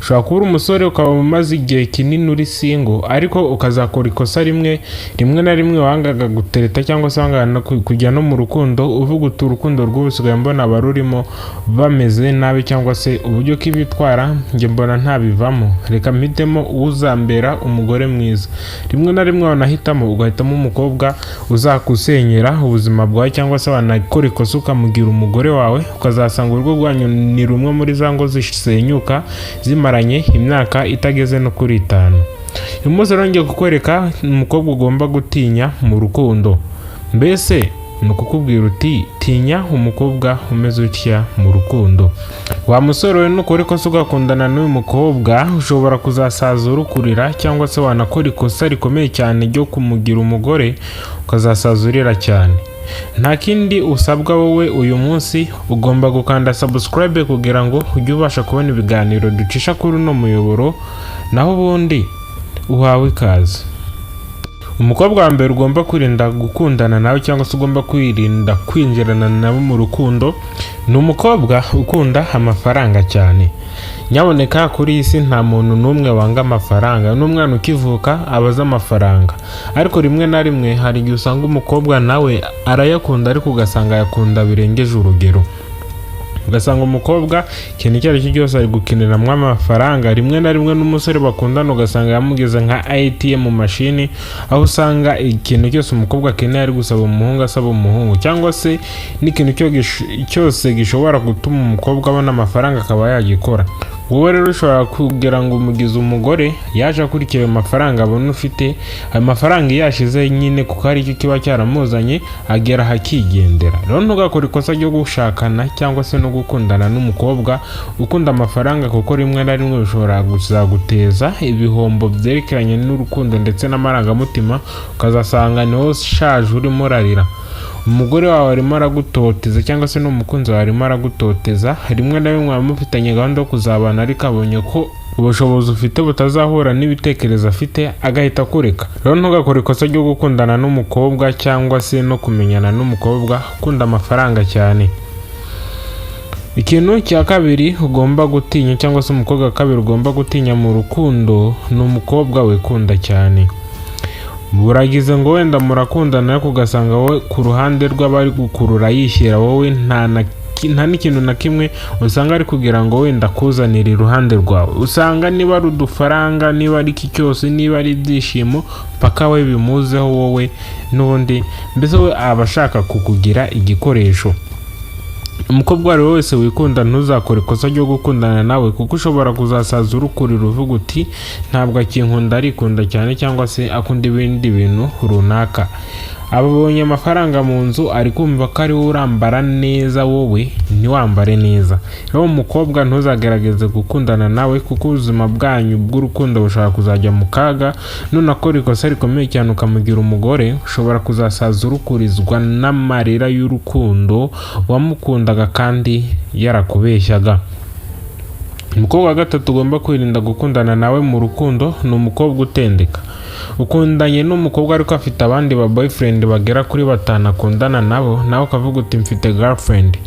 Ushobora kuba uri umusore, ukaba umaze igihe kinini uri single, ariko ukazakora ikosa rimwe, rimwe na rimwe wangaga gutereta cyangwa se wangaga no kujya no mu rukundo, uvuga uti: "Urukundo rw'ubu usigaye mbona abarurimo bameze nabi, cyangwa se uburyo k'ibitwara njye mbona ntabivamo, reka mpitemo uzambera umugore mwiza." Rimwe na rimwe wanahitamo, ugahitamo umukobwa uzakusenyera ubuzima bwawe, cyangwa se wanakora ikosa ukamugira umugore wawe, ukazasanga urugo rwanyu ni rumwe muri za ngo zisenyuka zimaranye imyaka itageze no kuri 5. Uyu munsi rero ngiye kukwereka umukobwa ugomba gutinya mu rukundo. Mbese ni ukukubwira uti: "Tinya umukobwa umeze utya mu rukundo." Wa musore we, nukora ikosa ugakundana n'uyu mukobwa, ushobora kuzasaza urukurira, cyangwa se wanakora ikosa rikomeye cyane ryo kumugira umugore, ukazasaza urira cyane. Nta kindi usabwa wowe uyu munsi, ugomba gukanda subscribe kugira ngo ujye ubasha kubona ibiganiro ducisha kuri uno muyoboro. Naho ubundi uhawe ikaze. Umukobwa wa mbere ugomba kwirinda gukundana nawe, cyangwa se ugomba kwirinda kwinjirana nawe mu rukundo, ni umukobwa ukunda amafaranga cyane. Nyaboneka, kuri iyi si nta muntu n'umwe wanga amafaranga. N'umwana ukivuka aba azi amafaranga. Ariko rimwe na rimwe hari igihe usanga umukobwa nawe arayakunda, ariko ugasanga ayakunda birengeje urugero. Ugasanga umukobwa ikintu icyo ari cyo cyose ari gukiniramo amafaranga. Rimwe na rimwe n'umusore bakundana ugasanga yamugeze nka ATM machine, aho usanga ikintu cyose umukobwa akeneye ari gusaba umuhungu, asaba umuhungu, cyangwa se n'ikintu cyose gishobora gutuma umukobwa abona amafaranga akaba yagikora. Wowe rero ushobora kugira ngo umugize umugore, yaje akurikiye ayo mafaranga abona ufite. Ayo mafaranga iyo yashize nyine, kuko ari cyo kiba cyaramuzanye, agera ahakigendera. Rero ntugakore ikosa ryo gushakana cyangwa se no gukundana n'umukobwa ukunda amafaranga, kuko rimwe na rimwe bishobora kuzaguteza ibihombo byerekeranye n'urukundo ndetse n'amarangamutima, ukazasanga niwo ushaje urimo urarira, umugore wawe arimo aragutoteza, cyangwa se n'umukunzi wawe arimo aragutoteza. Rimwe na rimwe muba mufitanye gahunda yo kuzabana, ariko abonye ko ubushobozi ufite butazahura n'ibitekerezo afite, agahita akureka. Rero ntugakore ikosa ryo gukundana n'umukobwa cyangwa se no kumenyana n'umukobwa ukunda amafaranga cyane. Ikintu cya kabiri ugomba gutinya, cyangwa se umukobwa wa kabiri ugomba gutinya mu rukundo, ni umukobwa wikunda cyane. Buragize ngo wenda murakundana, ariko ugasanga wowe ku ruhande rw'abari gukurura yishyira wowe, nta n'ikintu na kimwe usanga ari kugira ngo wenda akuzanire iruhande rwawe. Usanga niba ari udufaranga, niba ari iki cyose, niba ari ibyishimo, paka we bimuzeho wowe n'ubundi. Mbese we aba ashaka kukugira igikoresho. Umukobwa uwo ari we wese wikunda, ntuzakore ikosa ryo gukundana nawe, kuko ushobora kuzasaza urukurira uvuga uti: "Ntabwo akinkunda, arikunda cyane, cyangwa se akunda ibindi bintu runaka." Abonye amafaranga mu nzu, ari kumva ko ari we urambara neza, wowe ntiwambare neza. Rero umukobwa ntuzagerageze gukundana nawe, kuko ubuzima bwanyu bw'urukundo bushobora kuzajya mu kaga. Nunakora ikosa rikomeye cyane ukamugira umugore, ushobora kuzasaza urukurizwa n'amarira y'urukundo wamukundaga kandi yarakubeshyaga. Umukobwa wa gatatu ugomba kwirinda gukundana nawe mu rukundo ni umukobwa utendeka. Ukundanye n'umukobwa, ariko afite abandi ba boyfriend bagera kuri batanu akundana nabo, nawe ukavuga uti: "Mfite girlfriend."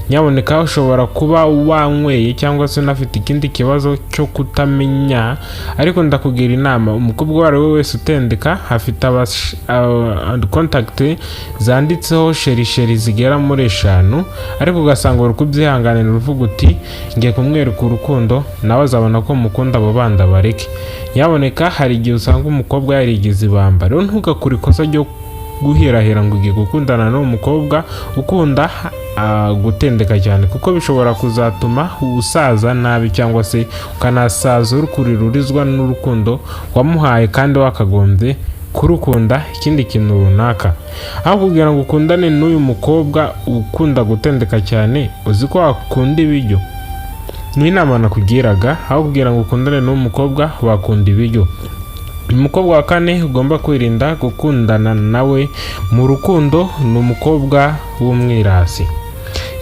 Nyaboneka, ushobora kuba wanyweye cyangwa se unafite ikindi kibazo cyo kutamenya, ariko ndakugira inama: umukobwa uwo ari we wese utendeka, afite contact zanditseho chéri chéri zigera muri eshanu, ariko ugasanga uri kubyihanganira, uvuga uti: "Ngiye kumwereka urukundo, nawe azabona ko mukunda, abo bandi abareke." Nyaboneka, hari igihe usanga umukobwa yarigize ibamba. Rero ntugakore ikosa ryo guhirahira ngo ugiye gukundana n'uwo mukobwa ukunda gutendeka cyane, kuko bishobora kuzatuma usaza nabi, cyangwa se ukanasaza uri kurirurizwa n'urukundo wamuhaye kandi wakagombye kurukunda ikindi kintu runaka. Aho kugira ngo ukundane n'uyu mukobwa ukunda gutendeka cyane, uzi ko wakunda ibiryo. Ni inama nakugiraga: aho kugira ngo ukundane n'uwo mukobwa, wakunda ibiryo. Umukobwa wa kane ugomba kwirinda gukundana nawe mu rukundo ni umukobwa w'umwirasi.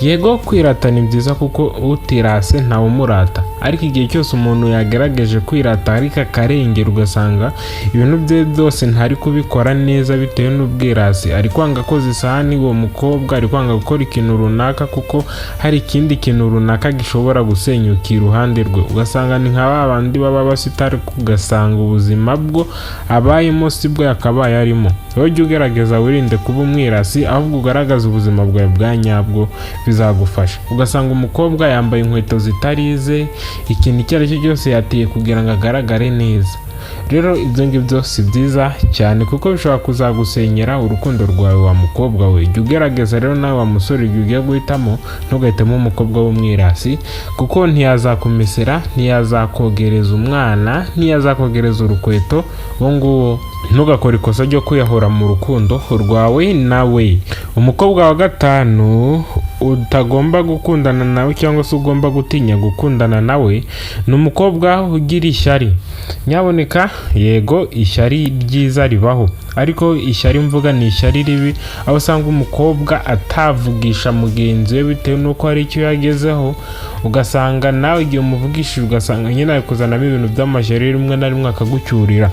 Yego, kwirata ni byiza, kuko utirase ntawumurata. Ariko igihe cyose umuntu yagerageje kwirata ariko akarengera, ugasanga ibintu bye byose ntari kubikora neza bitewe n'ubwirasi, ari kwanga koza isahani, uwo mukobwa ari kwanga gukora ikintu runaka kuko hari ikindi kintu runaka gishobora gusenyuka iruhande rwe, ugasanga ni nka ba bandi baba basitari, ugasanga ubuzima bwo abayemo si bwo yakabaye arimo. Rero jya ugerageza wirinde kuba umwirasi, ahubwo ugaragaze ubuzima bwawe bwa nyabwo, bizagufasha. Ugasanga umukobwa yambaye inkweto zitari ize, ikintu icyo ari cyo cyose yateye kugira ngo agaragare neza. Rero ibyo ngibyo si byiza cyane kuko bishobora kuzagusenyera urukundo rwawe, wa mukobwa we. Jya ugerageza rero nawe wa musore, igihe ugiye guhitamo, ntugahitemo umukobwa w'umwirasi, kuko ntiyazakumesera, ntiyazakogereza umwana, ntiyazakogereza urukweto. Uwo nguwo ntugakore ikosa ryo kwiyahura mu rukundo rwawe nawe. Umukobwa wa gatanu utagomba gukundana nawe cyangwa se ugomba gutinya gukundana nawe ni umukobwa ugira ishyari. Nyaboneka, yego ishyari ryiza ribaho, ariko ishyari mvuga ni ishyari ribi, aho usanga umukobwa atavugisha mugenzi we bitewe n'uko hari icyo yagezeho, ugasanga nawe igihe umuvugishije ugasanga nyine ari kuzanamo ibintu by'amashyari, rimwe na rimwe akagucyurira.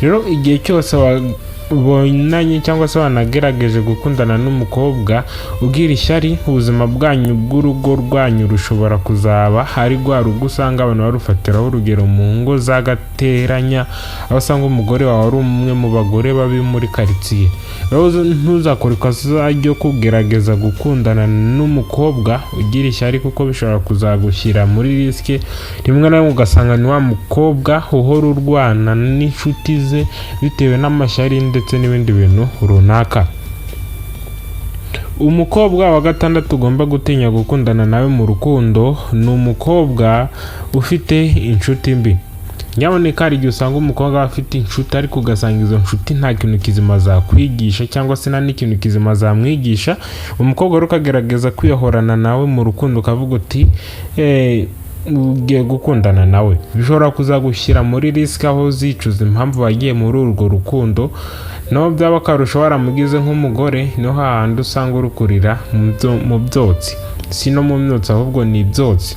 Rero igihe cyose wabonanye cyangwa se wanagerageje gukundana n'umukobwa ugira ishyari, ubuzima bwanyu bw'urugo rwanyu rushobora kuzaba ari rwa rugo usanga abantu barufatiraho urugero mu ngo z'agateranya, aho usanga umugore wawe ari umwe mu bagore babi muri karitsiye. Rero ntuzakore ikosa ryo kugerageza gukundana n'umukobwa ugira ishyari, kuko bishobora kuzagushyira muri risk. Rimwe na rimwe ugasanga ni wa mukobwa uhora urwana n'inshuti ze bitewe n'amashyari ndetse n'ibindi bintu runaka. Umukobwa wa gatandatu ugomba gutinya gukundana nawe mu rukundo ni umukobwa ufite inshuti mbi. Nyaboneka, hari igihe usanga umukobwa afite inshuti, ariko ugasanga izo nshuti nta kintu kizima zakwigisha cyangwa se nta n'ikintu kizima zamwigisha. Umukobwa rero ukagerageza kwiyahorana nawe mu rukundo, ukavuga uti ugiye gukundana nawe, bishobora kuzagushyira muri risk, aho uzicuza impamvu wagiye muri urwo rukundo. Naho byaba akarusho waramugize nk'umugore, niho hahandi usanga uri kurira mu byotsi, si no mu myotsi ahubwo ni ibyotsi.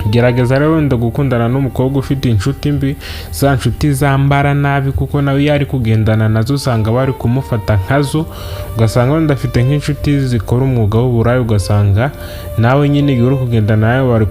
Gerageza rero wenda gukundana n'umukobwa ufite inshuti mbi, za nshuti zambara nabi, kuko nawe iyo ari kugendana nazo usanga bari kumufata nkazo. Ugasanga wenda afite nk'inshuti zikora umwuga w'uburaya, ugasanga nawe nyine igihe uri kugendana nawe, uri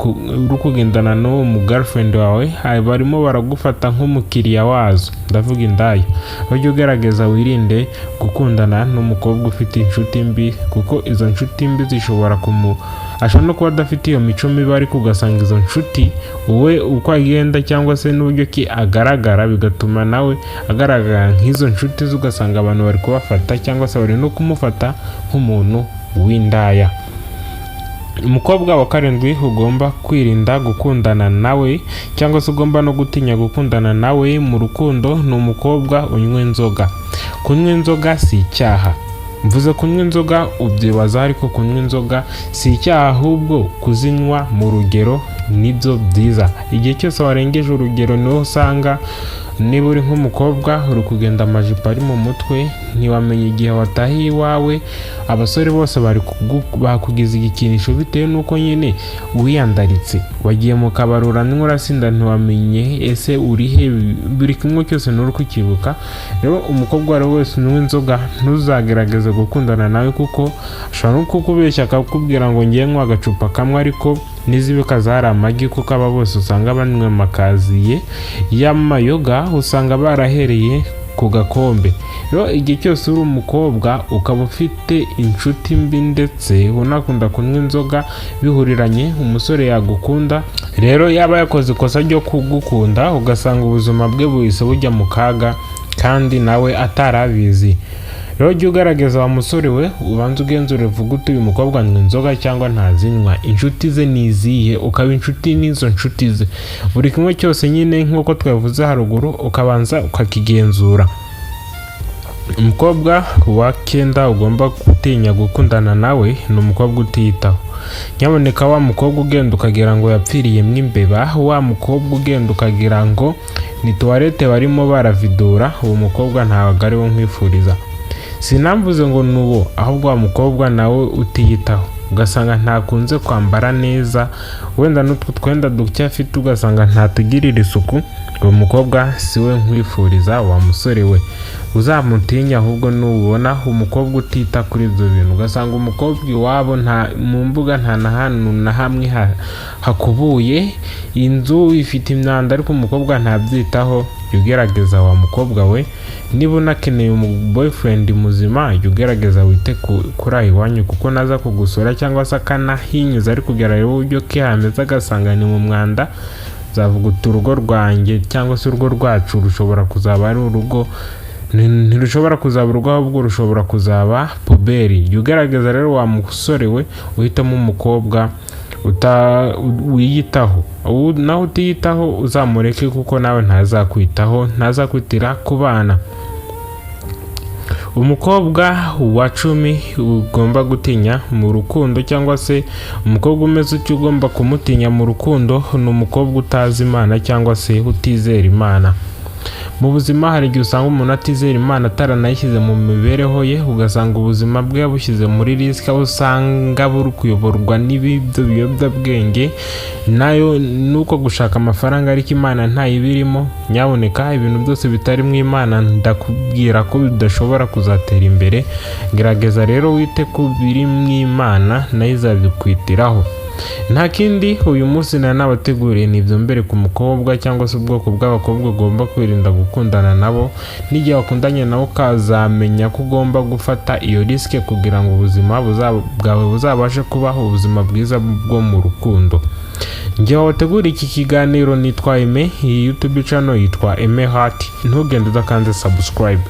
kugendana n'uwo mu girlfriend wawe, barimo baragufata nk'umukiriya wazo, ndavuga indaya. Ujye ugerageza wirinde gukundana n'umukobwa ufite inshuti mbi, kuko izo nshuti mbi zishobora kumu ashobora no kuba adafite iyo mico mibi, ariko ugasanga izo nshuti wowe uko agenda cyangwa se n'uburyo ki agaragara bigatuma nawe agaragara nk'izo nshuti ze, ugasanga abantu bari kubafata cyangwa se bari no kumufata nk'umuntu w'indaya. Umukobwa wa karindwi ugomba kwirinda gukundana nawe cyangwa se ugomba no gutinya gukundana nawe mu rukundo ni umukobwa unywa inzoga. Kunywa inzoga si icyaha. Mvuze kunywa inzoga ubyibaza, ariko kunywa inzoga si icyaha, ahubwo kuzinywa mu rugero nibyo byiza. Igihe cyose warengeje urugero niho usanga niba uri nk'umukobwa uri kugenda amajipo ari mu mutwe, ntiwamenya igihe watahiye iwawe, abasore bose bari bakugize igikinisho bitewe n'uko nyine wiyandaritse, wagiye mu kabari uranywa urasinda, ntiwamenye ese uri he, buri kimwe cyose nturi kukibuka. Rero umukobwa uwo ari we wese unywa inzoga ntuzagerageze gukundana nawe, kuko ashobora no kukubeshya akakubwira ngo ngiye nywa agacupa kamwe, ariko n'izibika zari amagi, kuko aba bose usanga banywa amakaziye y'amayoga, usanga barahereye ku gakombe. Rero igihe cyose uri umukobwa ukaba ufite inshuti mbi ndetse unakunda kunywa inzoga bihuriranye, umusore yagukunda rero yaba yakoze ikosa ryo kugukunda, ugasanga ubuzima bwe buhise bujya mu kaga kandi nawe atarabizi. Rero jya ugaragaza wa musore we, ubanze ugenzure uvuge uti uyu mukobwa anywa inzoga cyangwa ntazinywa, inshuti ze ni izihe, ukaba inshuti n'izo nshuti ze, buri kimwe cyose nyine nk'uko twabivuze haruguru ukabanza ukakigenzura. Umukobwa wa kenda ugomba gutinya gukundana nawe ni umukobwa utiyitaho. Nyaboneka, wa mukobwa ugenda ukagira ngo yapfiriyemo imbeba, wa mukobwa ugenda ukagira ngo ni toilette barimo baravidura, uwo mukobwa ntabwo ari wo nkwifuriza. Sinamvuze ngo ni uwo, ahubwo wa mukobwa nawe utiyitaho. Ugasanga ntakunze kwambara neza, wenda n'utwo twenda duke afite ugasanga ntatugirira isuku. Uwo mukobwa si we nkwifuriza, wa musore we. Uzamutinya ahubwo nubona umukobwa utita kuri ibyo bintu. Ugasanga umukobwa iwabo nta mu mbuga, nta na hantu na hamwe hakubuye, inzu ifite imyanda, ariko umukobwa ntabyitaho. Jya ugerageza, wa mukobwa we, niba unakeneye umu boyfriend muzima, jya ugerageza wite kuri aho iwanyu, kuko naza kugusura cyangwa se akanahinyuza ari kugira arebe uburyo ke hameze, agasanga ni mu mwanda, uzavuga uti: "Urugo rwanjye cyangwa se urugo rwacu rushobora kuzaba ari urugo, ntirushobora kuzaba urugo, ahubwo rushobora kuzaba poubelle." Jya ugerageza rero, wa musore we, uhitamo umukobwa wiyitaho. Naho utiyitaho uzamureke, kuko nawe ntazakwitaho, ntazakwitira ku bana. Umukobwa wa 10 ugomba gutinya mu rukundo, cyangwa se umukobwa umeze utyo ugomba kumutinya mu rukundo, ni umukobwa utazi Imana cyangwa se utizera Imana. Mu buzima hari igihe usanga umuntu atizera Imana, ataranayishyize mu mibereho ye, ugasanga ubuzima bwe yabushyize muri risk, aho usanga buri kuyoborwa n'ibyo biyobyabwenge nayo nuko gushaka amafaranga, ariko Imana ntayibirimo. Nyaboneka, ibintu byose bitarimo Imana ndakubwira ko bidashobora kuzatera imbere. Gerageza rero wite ku biri mu Imana, nayo izabikwitiraho. Nta kindi uyu munsi nari nabateguriye, ni ibyo mbere ku mukobwa cyangwa se ubwoko bw'abakobwa ugomba kwirinda gukundana nabo. N'igihe wakundanye nabo, ukazamenya ko ugomba gufata iyo risk kugira ngo ubuzima bwawe buzabashe kubaho ubuzima bwiza bwo mu rukundo. Njye wabateguriye iki kiganiro nitwa Aime. Iyi YouTube channel yitwa Aime Heart. Ntugende udakanze subscribe.